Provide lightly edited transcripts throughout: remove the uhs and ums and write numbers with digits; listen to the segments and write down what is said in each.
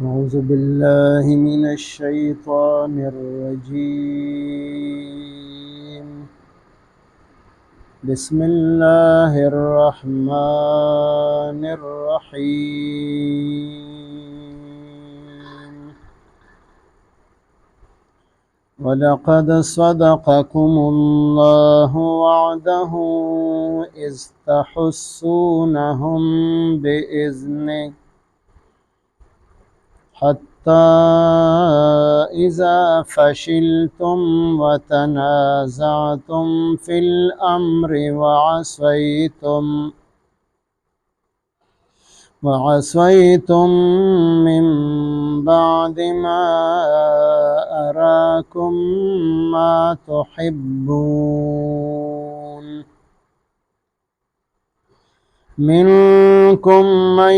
أعوذ بالله من الشيطان الرجيم. بسم الله الرحمن الرحيم. ولقد صدقكم الله وعده إذ تحسونهم بإذنه حتى إذا فشلتم وتنازعتم في الأمر وعصيتم من بعد ما أراكم ما تحبون. منكم من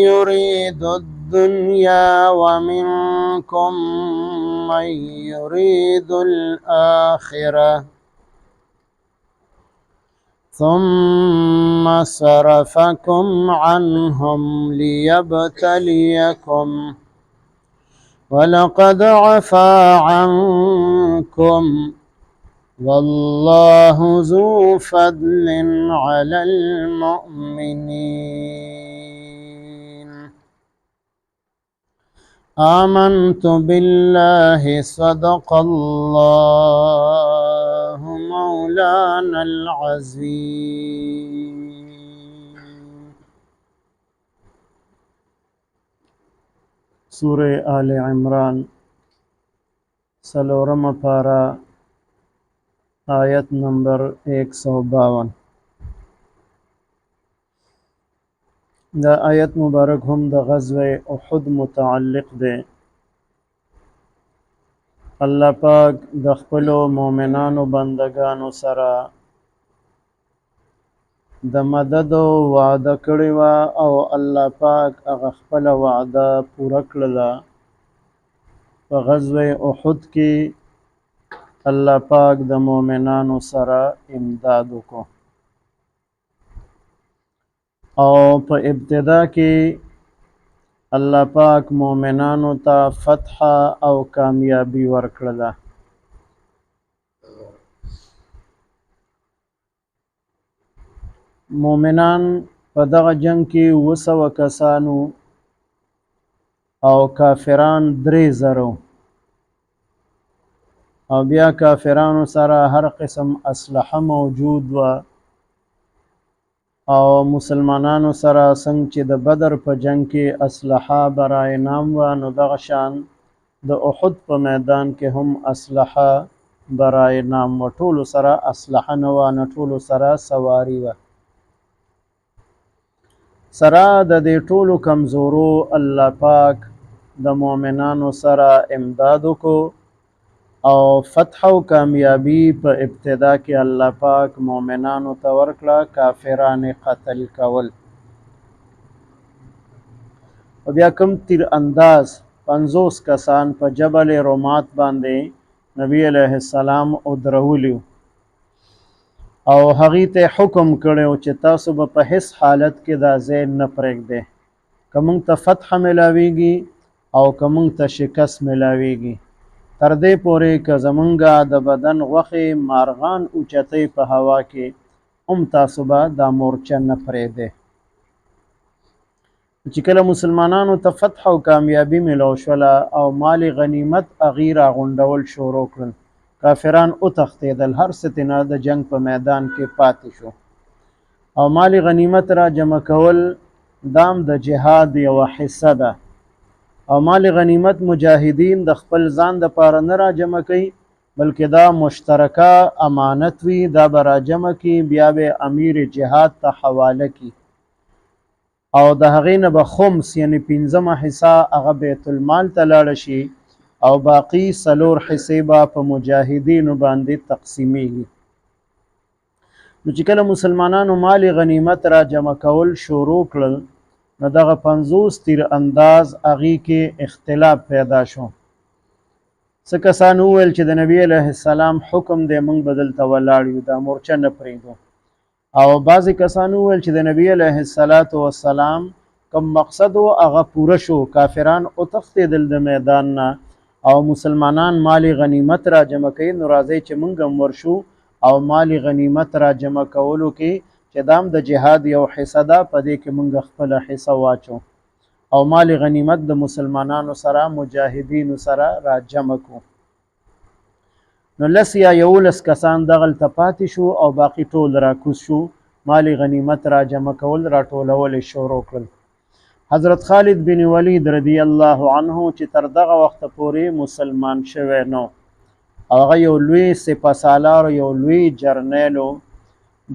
يريد الدنيا ومنكم من يريد الآخرة، ثم صرفكم عنهم ليبتليكم، ولقد عفا عنكم، والله ذو فضل على المؤمنين. آمنت بالله، صدق الله مولانا العظيم. سورة آل عمران، څلورمه پاره، آیت نمبر 152. دا آیت مبارک هم د غزوه احد متعلق دی. الله پاک د خپلو مؤمنانو بندگانو سره د مدد وعده کړې وه او الله پاک هغه خپله وعده پوره کړله. په غزوه احد کې الله پاک د مؤمنانو سره امداد وکړو او په ابتدا کې الله پاک مؤمنانو ته فتح او کامیابی ورکړله. مؤمنان په دغه جنگ کې 700 کسانو او کافران 3000، او بیا کافرانو سره هر قسم اسلحه موجود وه او مسلمانانو سره څنګه چې د بدر په جنگ کې اسلحه برای نام وه، نو دغه شان د احد په میدان کې هم اسلحه برای نام وه. ټولو سره اسلحه نه وه، نه ټولو سره سواری وه. سره د دې ټولو کمزورو الله پاک د مؤمنانو سره امداد وکړو او فتح او کامیابی په ابتدا کې الله پاک مؤمنانو ته ورکړه، کافران قتل کول. او بیا کوم تیر انداز 50 کسان په جبل رمات باندې نبی علیه السلام ودرولیو او هغې ته حکم کړی چې تاسو به په هیڅ حالت کې دا ځای نه پرېږدئ، که موږ ته فتح ملاویږي او که موږ ته شکست ملاویږي، تر دې پورې که زمونږه د بدن غوښې مارغان اوچتۍ په هوا کې هم تاسو به دا مورچه نه پرېږدئ. چې کله مسلمانانو ته فتح او کامیابی ملو شوله او مال غنیمت هغوی راغونډول شروع کړل، کافران وتښتېدل، هر څه ترېنه د جنګ په میدان کې پاتې شو. او مال غنیمت را جمع کول دام د جهاد یوه حصه ده، او مال غنیمت مجاهدین د خپل ځان دپاره نه را جمع کوي، بلکې دا مشترکه امانت وي، دا به را جمع کړي، بیا به امیر جهاد ته حواله کړي او د هغې نه به خمس یعنی پنځمه حصه هغه بیت المال ته لاړه شي او باقی څلور حصې به په مجاهدینو باندې تقسیمیږي. نو چې کله مسلمانانو مال غنیمت را جمع کول شروع کړل، نو دغه 50 تیر انداز هغې کې اختلاف پیدا شو. څه کسان وویل چې د نبی علیه السلام حکم دی، موږ به دلته ولاړ یو، دا مورچه نه پرېږدو. او بعضې کسان وویل چې د نبی علیه الصلاة والسلام کوم مقصد و هغه پوره شو، کافران وتښتېدل د میدان نه او مسلمانان مال غنیمت را جمع کوي، نو راځئ چې موږ هم ورشو او مال غنیمت را جمع کولو کې چې دا هم د جهاد یو حصه ده، په دې کې موږ خپله حصه واچو او مال غنیمت د مسلمانانو سره مجاهدینو سره را جمع کو. نو لس یا 11 کسان دغلته پاتې شو او باقي ټول راکوز شو، مال غنیمت را جمع کول را ټولول یې شروع کړل. حضرت خالد بن ولید رضی الله عنه چې تر دغه وخته پورې مسلمان شوی نو، او هغه یو لوی سپه سالار، یو لوی جرنیل و،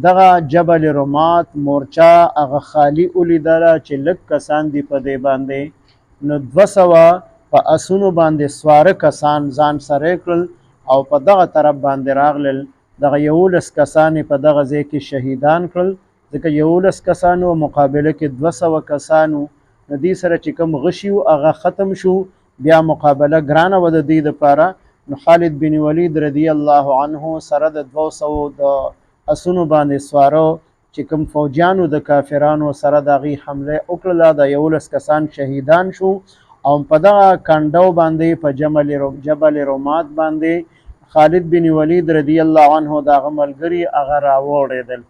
دغه جبل رمات مورچه هغه خالی ولیدله چې لږ کسان دي په دې باندې، نو 200 په اسونو باندې سواره کسان ځان سره کړل او په دغه طرف باندې راغلل. دغه 11 کسان یې په دغه ځای کې شهیدان کړل، ځکه 11 کسانو مقابله کې 200 کسانو، نو دې سره چې کوم غشي وو هغه ختم شو، بیا مقابله ګرانه وه د دوی دپاره. نو خالد بن ولید رضی الله عنه سره د 200 د اسونو باندې سواره چې کوم فوجیانو د کافرانو سره د هغوی حمله وکړله، دا 11 کسان شهیدان شو. او په دغه کنډو باندې په جبل رمات باندې خالد بن ولید رضی الله عنه د هغه ملګري هغه راوړېدل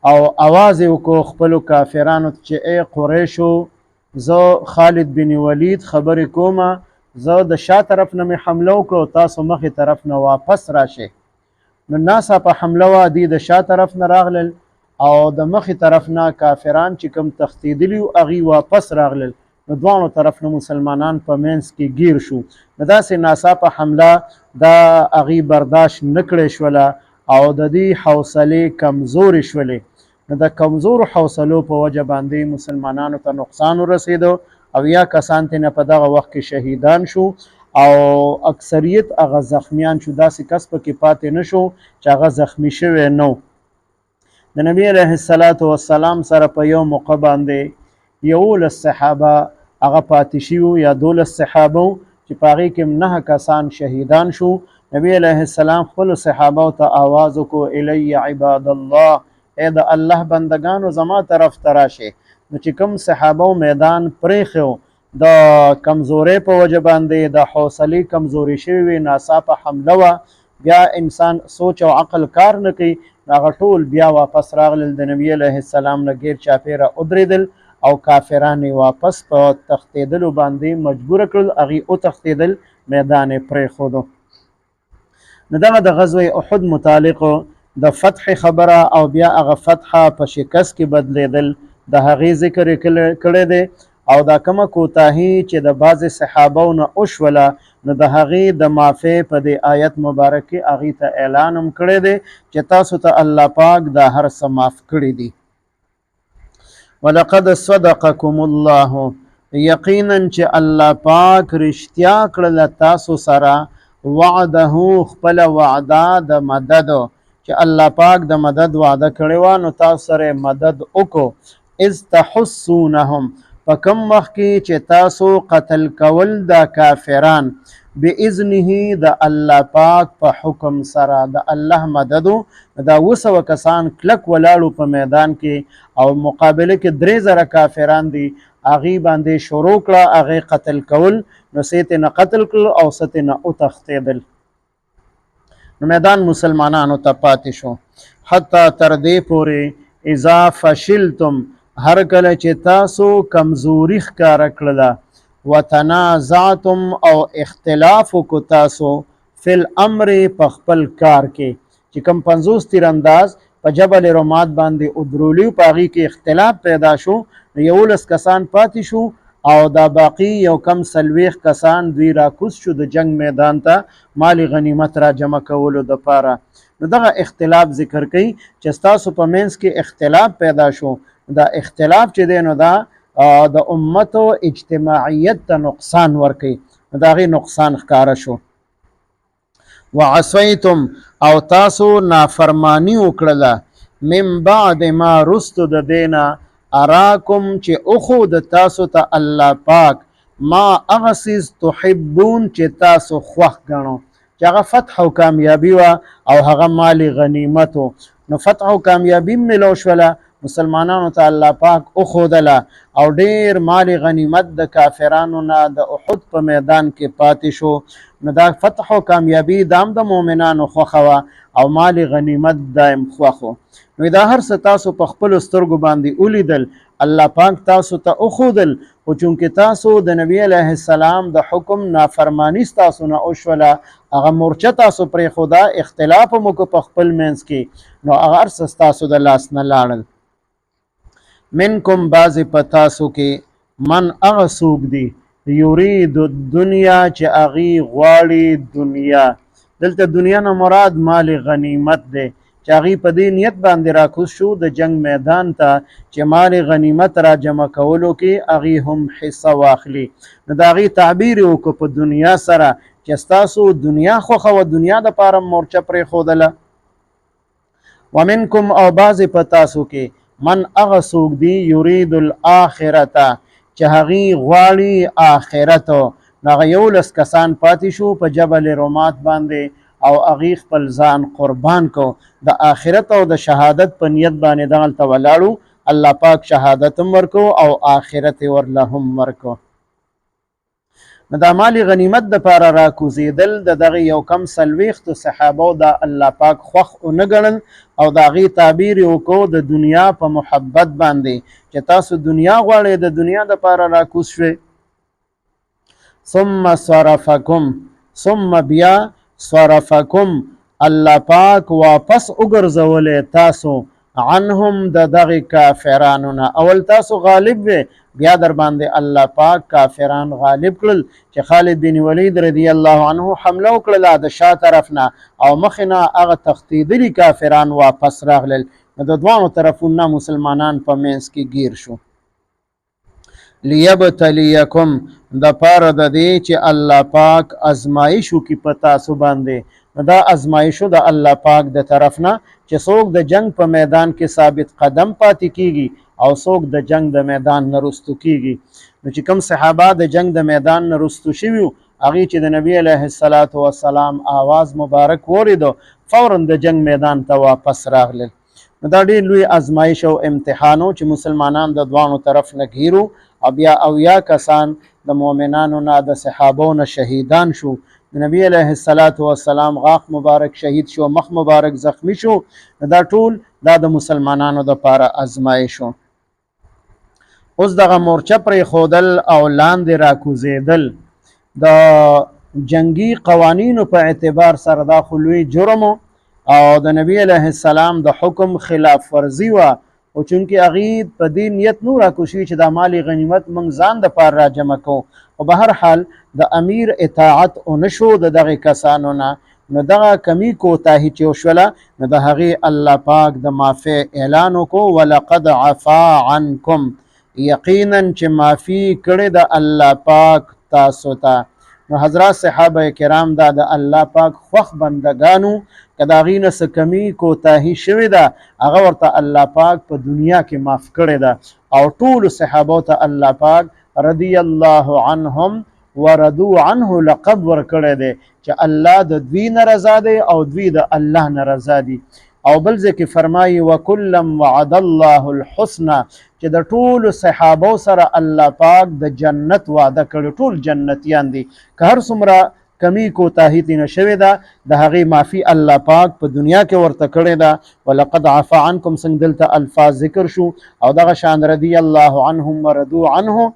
او اواز یې وکړو خپلو کافرانو ته چې ای قریشو، زه خالد بن ولید خبرې کوم، زه د شا طرف نه مې حمله وکړه او تاسو مخې طرف نه واپس راشئ. نو ناڅاپه حمله وه، دوی د شا طرف نه راغلل او د مخې طرف نه کافران چې کوم تښتېدلي وو هغوی واپس راغلل، نو دواړو طرف نه مسلمانان په منځ کې ګیر شو. نو داسې ناڅاپه حمله دا هغوی برداشت نه کړی شوله او د دوی حوصلې کمزورې شولې. نو د کمزورو حوصلو په وجه باندې مسلمانانو ته نقصان ورسېدو او یا کسان ترېنه په دغه وخت کې شهیدان شو او اکثریت هغه زخمیان شو، داسې کس پکې پاتې نه شو چې هغه زخمی شوی نه و. د نبی علیه الصلاة والسلام سره په یو موقع باندې 11 صحابه هغه پاتې شوي وو یا 12 صحابه وو چې په هغې کې هم 9 کسان شهیدان شو. نبی علیه السلام خپلو صحابو ته آواز وکړو، الی عباد الله، ای د الله بندګانو زما طرف ته راشئ. نو چې کوم صحابو میدان پرېښی و د کمزورۍ په وجه باندې، د حوصلې کمزورې شوې وې، ناڅاپه حمله وه، بیا انسان سوچ او عقل کار نه کوي، نو هغه ټول بیا واپس راغلل د نبی علیه السلام نه ګیر چاپېره ودرېدل او کافران یې واپس په تښتېدلو باندې مجبور کړل، هغوی وتښتېدل، میدان یې پرېښودو. نو دغه د غزوه احد متعلق د فتح خبره او بیا هغه فتح په شکست کې بدلېدل د هغې ذکر یې کړی دی. او دا کومه کوتاهي چې د بعضې صحابو نه وشوله نو د هغې د معافۍ په دې آیت مبارک کې هغې ته اعلان هم کړی دی چې تاسو ته الله پاک دا هر څه معاف کړي دي. ولقد صدقکم الله، یقینا چې الله پاک رښتیا کړله تاسو سره وعده، خپله وعده د مدد، چې الله پاک د مدد وعده کړې وه نو تاسو سره مدد وکړو. اذ تحسونهم، په کوم وخت کې چې تاسو قتل کول دا کافران، باذنه د الله پاک په حکم سره، د الله مدد و. دا 700 کسان کلک ولاړو په میدان کې او مقابله کې 3000 کافران دي، هغې باندې شروع کړه، هغې قتل کول، نو څه یې ترې نه قتل کړل او څه ترې نه وتښتېدل. نو میدان مسلمانانو ته پاتې شو حتی تر دې پورې اذا فشلتم، هر کله چې تاسو کمزوري ښکاره کړله، وتنازعتم او اختلاف وکړو تاسو فی الامر په خپل کار کې، چې کوم 50 تیرانداز په جبل رمات باندې ودرولي په هغې کې اختلاف پیدا شو، نو 11 کسان پاتې شو او دا باقي یو کم 40 کسان دوی راکوز شو د جنگ میدان ته مال غنیمت را جمع کولو دپاره. نو دغه اختلاف ذکر کوي چې ستاسو په منځ کې اختلاف پیدا شو، دا اختلاف چې دی نو دا د امت اجتماعیت ته نقصان ورکوي، نو د هغې نقصان ښکاره شو. وعصیتم، او تاسو نافرمانی وکړله، من بعد ما رستو د دینه اراکم، چې اوخو د تاسو ته الله پاک ما هغه څیز تحبون چې تاسو خوښ ګڼو، چې هغه فتح او کامیابي وه او هغه مال غنیمت و. نو فتح او کامیابي هم میلاو شوله، مسلمانانو ته الله پاک وښودله او ډېر مال غنیمت د کافرانو نه د احد په میدان کې پاتې شو. نو دا فتح او کامیابي دام د مؤمنانو خوښه وه او مال غنیمت دایم خوښ و. نو دا هر څه تاسو په خپلو سترګو باندې ولیدل، الله پاک تاسو ته وښودل، خو چونکې تاسو د نبی علیه السلام د حکم نافرمانی ستاسو نه وشوله، هغه مورچه تاسو پرېښوده، اختلاف هم وکړو په خپل منځ کې، نو هغه هر څه ستاسو د لاس نه لاړل. منکم بعضې په تاسو کې من هغه څوک دي یرید الدنیا چې هغوی غواړي دنیا. دلته دنیا نه مراد مال غنیمت دی، چې هغوی په دې نیت باندې راکوز شو د جنگ میدان ته چې مال غنیمت را جمع کولو کې هغوی هم حصه واخلي. نو د هغې تعبیر یې وکړو په دنیا سره چې ستاسو دنیا خوښه وه، دنیا دپاره مورچه پرېښودله. ومنکم او بعضې په تاسو کې من هغه څوک دي یرید الآخرته چې هغوی غواړي آخرت. نو هغه 11 کسان پاتې شو په جبل رمات باندې او هغوی خپل ځان قربان کو د آخرت او د شهادت په نیت باندې دغلته ولاړو. الله پاک شهادت هم ورکو او آخرت یې ورله هم ورکو. نو دا مال غنیمت د پاره راکوزېدل د دغه یو کم 40 صحابو دا الله پاک خوښ ونه ګڼل او د هغې تعبیر یې وکړو د دنیا په محبت باندې چې تاسو دنیا غواړئ، د دنیا د پاره راکوز شوئ. ثم صرفکم، ثم بیا صرفکم الله پاک واپس وګرځولی تاسو عنهم د دغه کافرانو نه. اول تاسو غالب وې، بیا در باندې الله پاک کافران غالب کړل چې خالد بن ولید رضی الله عنه حمله وکړله د شا طرف نه او مخې نه هغه تښتېدلي کافران واپس راغلل. نو د دواړو طرفونو نه مسلمانان په منځ کې ګیر شو. لیبتلیکم د پاره د دې چې الله پاک ازمایش وکړي په تاسو باندې. نو دا ازمایش د الله پاک د طرف نه چې څوک د جنگ په میدان کې ثابت قدم پاتې کیږي او څوک د جنگ د میدان نه رستو کیږي. نو چې کوم صحابه د جنگ د میدان نه رستو شوي وو، هغوی چې د نبی علیه الصلاة والسلام آواز مبارک واورېدو فورا د جنگ میدان ته واپس راغلل. نو دا ډېر لوی ازمایش او امتحان و چې مسلمانان د دواړو طرف نه ګیرو او بیا 70 کسان د مؤمنانو نه د صحابو نه شهیدان شو. د نبی علیه الصلاة والسلام غاښ مبارک شهید شو، مخ مبارک زخمی شو. نو دا ټول دا د مسلمانانو دپاره ازمایش و. اوس دغه مورچه پرېښودل او لاندې راکوزېدل د جنگي قوانینو په اعتبار سره دا خو لوی جرم او د نبی علیه السلام د حکم خلاف ورزي وه. خو چونکې هغوی په دې نیت نو راکوز شوي چې دا مال غنیمت موږ ځان دپاره راجمع کوو، خو به هر حال د امیر اطاعت ونه شو د دغې کسانو نه. نو دغه کمی کوتاهي چې وشوله نو د هغې الله پاک د معافۍ اعلان وکړو. ولقد عفا عنکم، یقینا چې معافي کړې ده الله پاک تاسو ته. نو حضرات صحابه کرام دا د الله پاک خوښ بندګانو، که د هغوی نه څه کمی کوتاهي شوې ده هغه ورته الله پاک په دنیا کې معاف کړې ده. او ټولو صحابو ته الله پاک رضی الله عنهم وردو عنه لقب ورکړی دی چې الله د دوی نه رضا دی او دوی د الله نه رضا دي. او بل ځای کې فرمایي وکلا وعد الله الحسنى، چې د ټولو صحابو سره الله پاک د جنت وعده کړې، ټول جنتیان دي. که هر څومره کمی کوتاهي ترې نه شوې ده د هغې معافي الله پاک په دنیا کې ورته کړې ده. ولقد عفا عنکم څنګه دلته الفاظ ذکر شو. او دغه شان رضی الله عنهم وردو عنه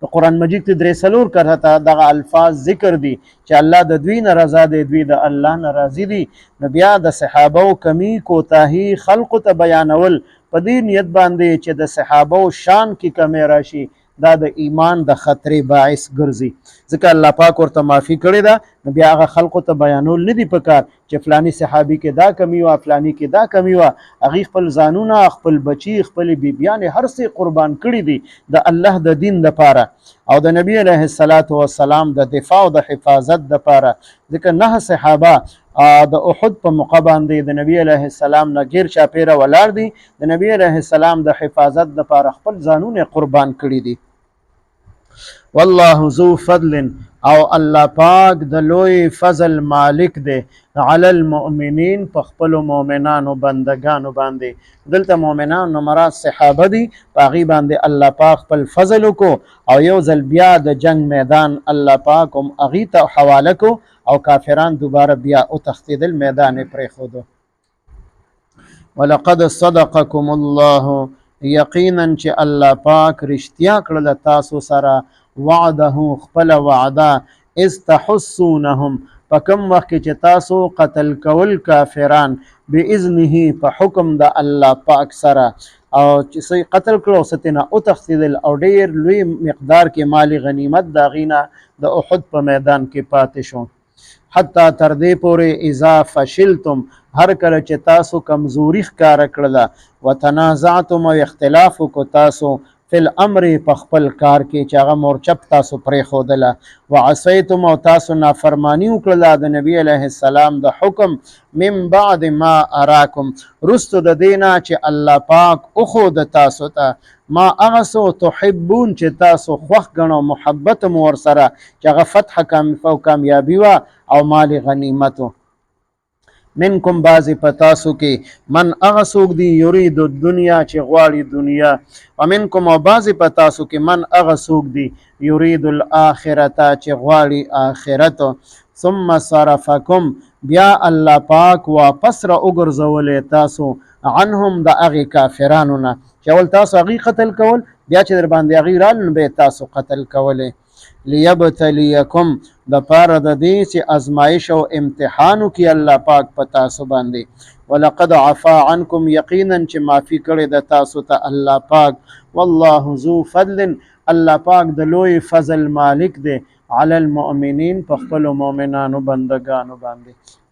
په قرآن مجید کې 3-4 کرته دغه الفاظ ذکر دي چې الله د دوی نه رضا دی، دوی د الله نه راضي دي. نو بیا د صحابو کمی کوتاهي خلقو ته بیانول په دې نیت باندې چې د صحابو شان کې کمی راشي، دا د ایمان د خطرې باعث ګرځي. ځکه الله پاک ورته معافي کړې ده، نو بیا هغه خلقو ته بیانول نه دي پکار چې فلانی صحابي کې دا کمی وه، فلانی کې دا کمی وه. هغوی خپل ځانونه، خپل بچي، خپلې بیبیانې هر څه قربان کړي دي د الله د دین دپاره او د نبی علیه الصلاة والسلام د دفاع او د حفاظت دپاره. ځکه 9 صحابه د احد په موقع باندې د نبی علیه السلام نه ګیر چاپیره ولاړ دي، د نبی علیه السلام د حفاظت دپاره خپل ځانونه قربان کړي دي. والله ذو فضل، او الله پاک د لوی فضل مالک دی علی المؤمنین په خپلو مؤمنانو بندګانو باندې. دلته مؤمنانو مراد صحابه دي، په هغې باندې الله پاک خپل فضل وکړو او یو ځل بیا د جنگ میدان الله پاک هم هغې ته حواله کو او کافران دوباره بیا وتښتېدل، میدان یې پرېښودو. ولقد صدقکم الله، یقینا چې الله پاک رښتیا کړله تاسو سره وعده خپله وعده، اذ تحسونهم په کوم وخت کې چې تاسو قتل کول کافران باذنه په حکم د الله پاک سره، او چې څه قتل کړو او څه ترېنه وتښتېدل او ډېر لوی مقدار کې مال غنیمت د هغې نه د احد په میدان کې پاتې شو. حتی تر دې پورې اذا فشلتم، هر کله چې تاسو کمزوري ښکاره کړله، وتنازعتم او اختلاف وکړو تاسو فی الامر په خپل کار کې چې هغه مورچه تاسو پرېښودله، وعصیتم او تاسو نافرمانی وکړله د نبی علیه السلام د حکم، من بعد ما اراکم وروستو د دې نه چې الله پاک وښود تاسو ته ما هغه څه تحبون چې تاسو خوښ ګڼو، محبت مو ورسره چې هغه فتح او کامیابي وه او مال غنیمت و. منکم بعضې په تاسو کې من هغه څوک دي یرید الدنیا چې غواړي دنیا، ومنکم او بعضې په تاسو کې من هغه څوک دي یرید الآخرته چې غواړي آخرت. ثم صرفکم، بیا الله پاک واپس را وګرځولی تاسو عنهم د هغې کافرانو نه چې اول تاسو هغوی قتل کول، بیا چې در باندې هغوی رالل نو بیا تاسو قتل کولی. لیبتلیکم د پاره د دې چې ازمایش او امتحان وکړي الله پاک په تاسو باندې. ولقد عفا عنکم، یقینا چې معافي کړې ده تاسو ته الله پاک. والله ذو فضل، الله پاک د لوی فضل مالک دی علی المؤمنین په خپلو مؤمنانو بندګانو باندې.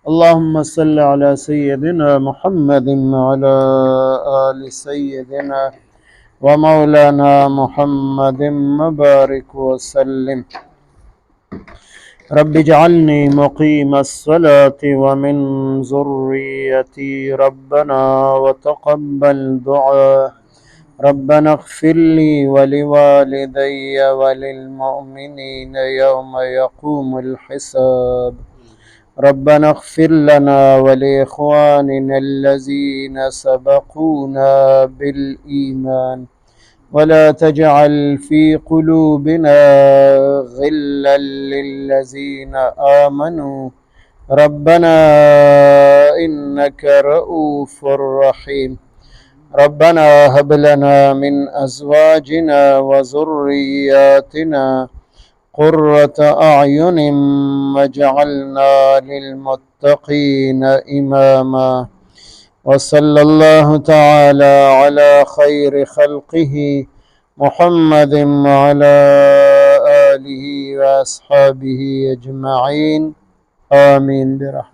اللهم صل على سيدنا محمد وعلى آل سيدنا ومولانا محمد مبارك وسلم. رب اجعلني مقيم الصلاة ومن ذريتي ربنا وتقبل دعاء. ربنا اغفر لي ولوالدي وللمؤمنين يوم يقوم الحساب. ربنا اغفر لنا ولإخواننا الذين سبقونا بالإيمان ولا تجعل في قلوبنا غلا للذين آمنوا ربنا إنك رؤوف رحيم. ربنا هب لنا من أزواجنا وذرياتنا قرة أعين واجعلنا للمتقين إماما. وصلى الله تعالى على خير خلقه محمد وعلى آله وأصحابه أجمعين. آمين برحمتك.